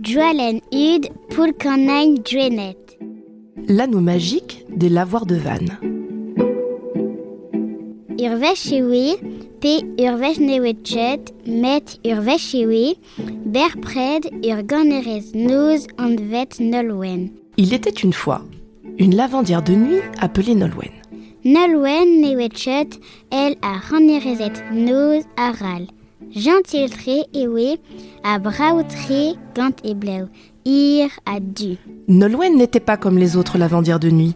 Joalen Hud, Poull-Kanagn, Gwened. L'anneau magique des lavoirs de Vannes. Ur wech e oe, pe ur wech ne oe ket, met ur wech e oe, berpred ur ganerez noz anvet Nolwenn. Il était une fois une lavandière de nuit appelée Nolwenn. Nolwenn ne oe ket èl ar c'hanerezed noz arall. Jentil-tre e oe ha brav-tre gant he blev, hir ha du. Nolwenn n'était pas comme les autres lavandières de nuit.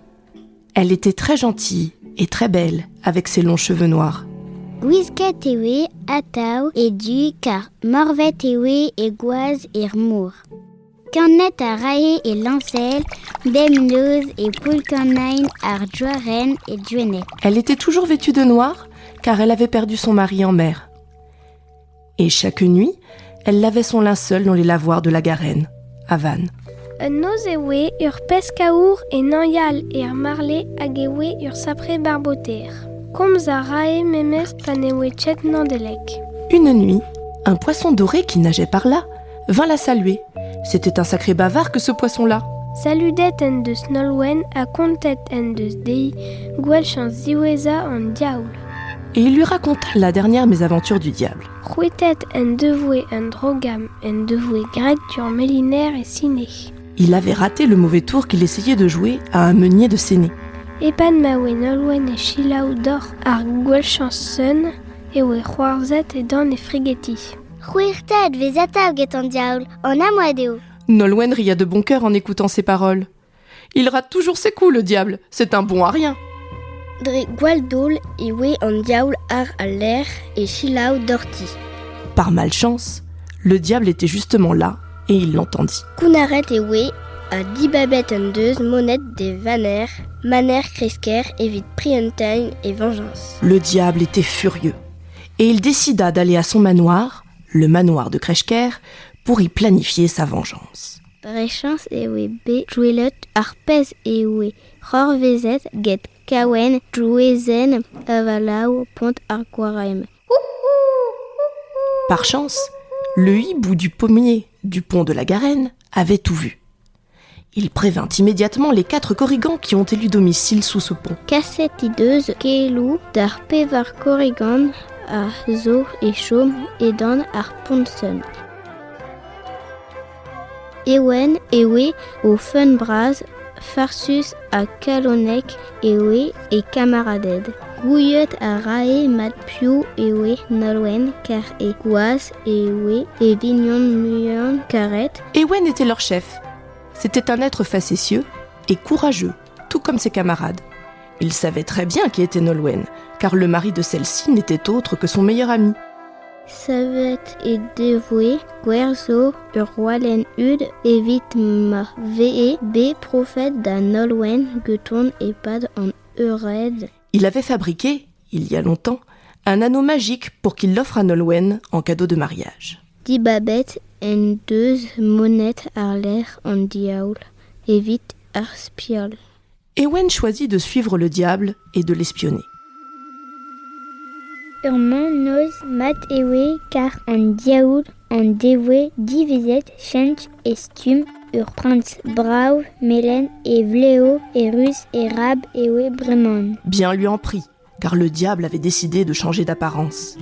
Elle était très gentille et très belle avec ses longs cheveux noirs. Gwisket e oe atav e du kar marvet e oe e gwaz er mor. Kannet a rae e lañsel bemnoz e poull-kannañ ar Joaren e Gwened. Elle était toujours vêtue de noir car elle avait perdu son mari en mer. Et chaque nuit, elle lavait son linceul dans les lavoirs de la Garenne, à Vannes. Un noz e oe ur pesk-aour é neuial er marle hag e oe ur sapre barboter. Komz a rae memes pa ne oe ket Nedeleg. Une nuit, un poisson doré qui nageait par là vint la saluer. C'était un sacré bavard que ce poisson-là. Saludet en deus Nolwenn ha kontet en deus dezhi gwell chañs ziwezhañ an diaoul. Et il lui raconta la dernière mésaventure du diable. C'hwitet en devoe un drogamm en devoe graet d'ur meliner e Sine. Il avait raté le mauvais tour qu'il essayait de jouer à un meunier de Séné. E-pad ma oe Nolwenn e selaou doc'h ar gwell chañs-sen e oe c'hoarzhet edan e frigeti. C'hwirtet 'vez atav get an diaoul, an amoed eo. Nolwenn ria de bon cœur en écoutant ces paroles. Il rate toujours ses coups, le diable. C'est un bon à rien. Dre gwall-daol e oe an diaoul àr al lec'h e selaou doc'hti. Par malchance, le diable était justement là et il l'entendit. Kounnaret e oe ha dibabet en deus monet d'e vaner, maner Kresker evit prienteñ e veñjañs. Le diable était furieux et il décida d'aller à son manoir, le manoir de Kreshker, pour y planifier sa vengeance. Dre chañs e oe bet gwelet ar pezh e oe c'hoarvezet get Kaouenn Drouezenn Avalaou Pont ar Gwaremm. Par chance, le hibou du pommier du pont de la Garenne avait tout vu. Il prévint immédiatement les quatre korrigans qui ont élu domicile sous ce pont. Kaset he deus keloù d'ar pevar korrigan a zo é chom edan ar pont-sen. Ewen e oe o fenn bras, farsus ha kalonek e oe e kamaraded. Gouiet a rae mat piv e oe Nolwenn kar e gwaz e oe e vignon muiañ karet. Ewen était leur chef. C'était un être facétieux et courageux, tout comme ses camarades. Il savait très bien qui était Nolwenn, car le mari de celle-ci n'était autre que son meilleur ami. Savet he devoe gwerzo ur walenn hud evit ma vehe bet profet da Nolwenn ganton e-pad an eured. Il avait fabriqué, il y a longtemps, un anneau magique pour qu'il l'offre à Nolwenn en cadeau de mariage. Dibabet en deus monet àr-lerc'h an diaoul evit ar spial. Ewen choisit de suivre le diable et de l'espionner. Ur mennozh mat e oe kar an diaoul en devoe divezet cheñch e stumm ur priñs brav melen e vlev e ruz e rab e oe bremañ. Bien lui en prit, car le diable avait décidé de changer d'apparence.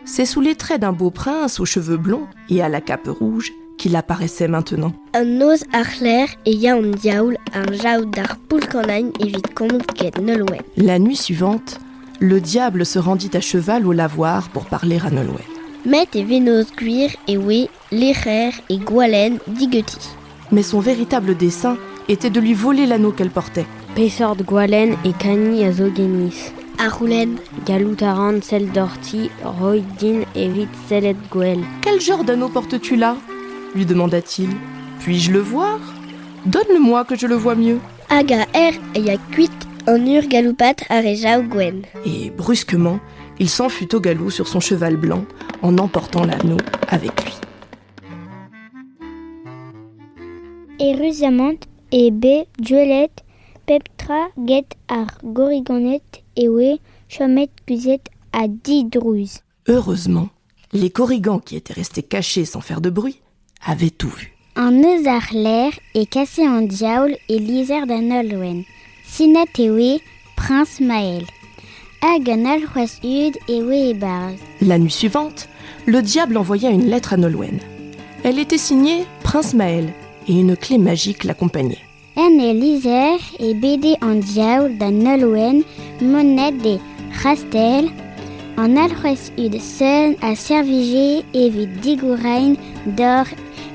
C'est sous les traits d'un beau prince aux cheveux blonds et à la cape rouge qu'il apparaissait maintenant. An noz àr-lerc'h e ya an diaoul ar jav d'ar poull-kannañ evit komz get Nolwenn. La nuit suivante, le diable se rendit à cheval au lavoir pour parler à Nolwenn. Met e vennozh gwir e oe lec'her e gwalenn digeuti. Mais son véritable dessein était de lui voler l'anneau qu'elle portait. Pesort gwalenn e kani a zo genis? A c'houlenn. Gallout a ran sell doc'hti roit din evit sellet gwell. Quel genre d'anneau portes-tu là lui demanda-t-il. Puis-je le voir Donne-le-moi que je le vois mieux. Hag a er a ya kuit en ur galoupat àr e jav gwenn. Et brusquement, il s'enfuit au galop sur son cheval blanc en emportant l'anneau avec lui. Eüruzamant eo bet gwelet pep tra get ar gorriganed e oe chomet kuzhet ha didrouz. Heureusement, les korrigans qui étaient restés cachés sans faire de bruit avaient tout vu. An eus ar lec'h e kase an diaoul e lizher da Nolwenn. Sinet e oe Priñs Mael. Hag an alc'hwez hud e oe e-barzh. La nuit suivante, le diable envoya une lettre à Nolwenn. Elle était signée Prince Maël et une clé magique l'accompagnait. En e lizher e bede an diaoul da Nolwenn monet d'he c'hastell, an alc'hwez hud seun a servije evit digourain dor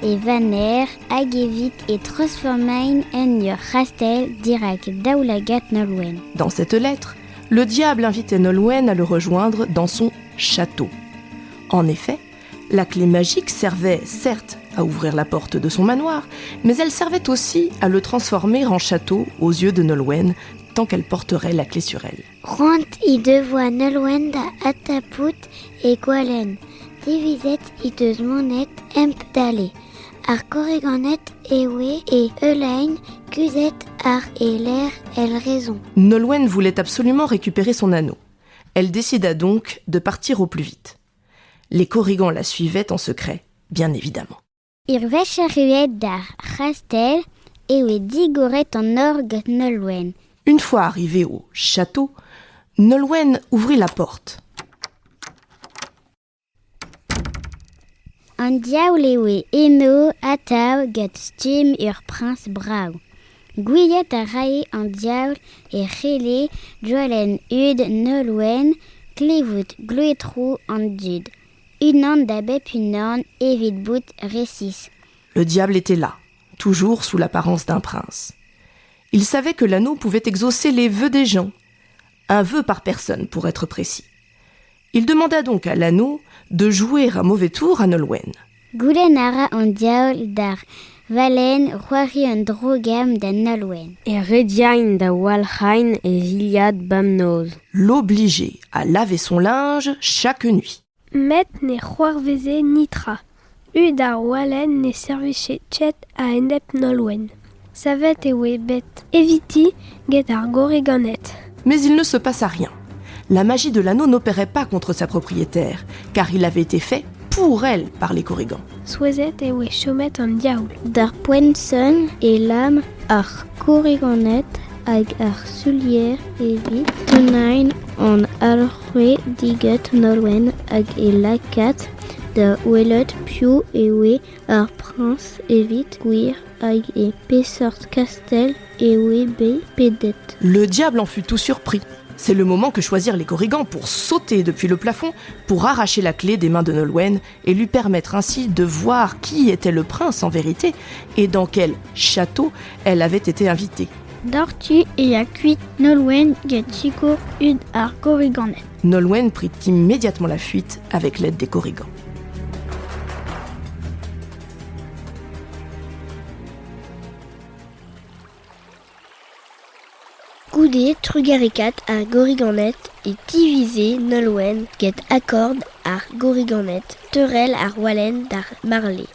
e vaner hag evit e transformain en ur c'hastell dirak daoulagad Nolwenn. Dans cette lettre, le diable invitait Nolwenn à le rejoindre dans son château. En effet, la clé magique servait, certes, à ouvrir la porte de son manoir, mais elle servait aussi à le transformer en château aux yeux de Nolwenn tant qu'elle porterait la clé sur elle. C'hoant he devoa Nolwenn da adtapout he gwalenn. Divizet he deus monet hep dale. Ar korriganed e oe e heulein kuzhet àr e lerc'h èl rezon. Nolwenn voulait absolument récupérer son anneau. Elle décida donc de partir au plus vite. Les korrigans la suivaient en secret, bien évidemment. Ur wech erruet d'ar c'hastell e oe digoret an nor gant Nolwenn. Une fois arrivée au château, Nolwenn ouvrit la porte. An diaoul e oe eno atav gant stumm ur priñs brav. Gouiet a rae an diaoul e c'helle gwalenn hud Nolwenn klevout glouetroù an dud, unan da bep unan evit bout resis. Le diable était là, toujours sous l'apparence d'un prince. Il savait que l'anneau pouvait exaucer les vœux des gens. Un vœu par personne, pour être précis. Il demanda donc à l'anneau de jouer un mauvais tour à Nolwenn. Goulenn a ra an diaoul d'ar walenn c'hoari un dro-gamm da Nolwenn. E rediain da walc'hain e zilhad bemnoz. L'obliger à laver son linge chaque nuit. Met ne c'hoarveze netra. Hud ar walenn ne servije ket a-enep Nolwenn. Savet e oe bet eviti get ar gorriganed. Mais il ne se passa rien. La magie de l'anneau n'opérait pas contre sa propriétaire, car il avait été fait pour elle par les korrigans. Souezhet e oe chomet an diaoul. D'ar poent-sonn e lamm ar korriganed hag ar solier evit tennañ an alc'hwez digant Nolwenn hag e lakaat da welet piv e oe ar priñs evit gwir hag e peseurt kastell e oe bet pedet. Le diable en fut tout surpris. C'est le moment que choisirent les korrigans pour sauter depuis le plafond, pour arracher la clé des mains de Nolwenn et lui permettre ainsi de voir qui était le prince en vérité et dans quel château elle avait été invitée. Doc'htu e ya kuit Nolwenn get sikour hud ar gorriganed. Nolwenn prit immédiatement la fuite avec l'aide des korrigans. Goude trugarekaat ar gorriganed e tivize Nolwenn get akord ar gorriganed teurel ar walenn d'ar marle.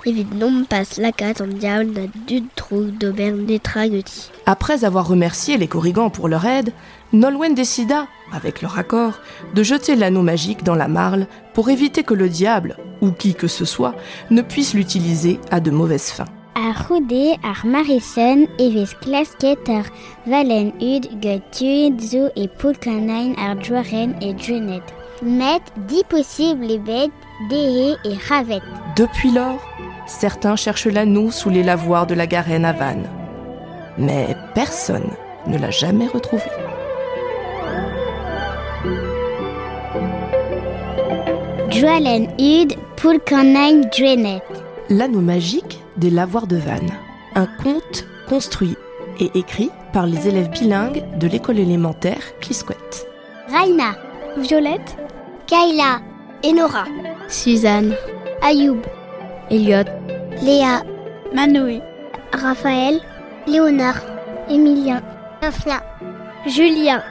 Evit nompas lakaat an diaoul na dud droug d'ober netra ganti. Après avoir remercié les korrigans pour leur aide, Nolwenn décida, avec leur accord, de jeter l'anneau magique dans la marle pour éviter que le diable, ou qui que ce soit, ne puisse l'utiliser à de mauvaises fins. A-c'houde ar mare-sonn e vez klasket ar walenn hud gant tud zo e poull-kannañ ar douarenn e Gwened. Met diposubl eo bet dezhe he c'havet. Depuis lors, certains cherchent l'anneau sous les lavoirs de la Garenne à Vannes. Mais personne ne l'a jamais retrouvé. Gwalenn hud poull-kannañ Gwened. L'anneau magique des lavoirs de Vannes. Un conte construit et écrit par les élèves bilingues de l'école élémentaire Clisquet. Raina, Violette, Kayla, Enora, Suzanne, Ayoub, Elliot, Léa, Manoé, Raphaël, Léonard, Emilien, Sophia, Julien.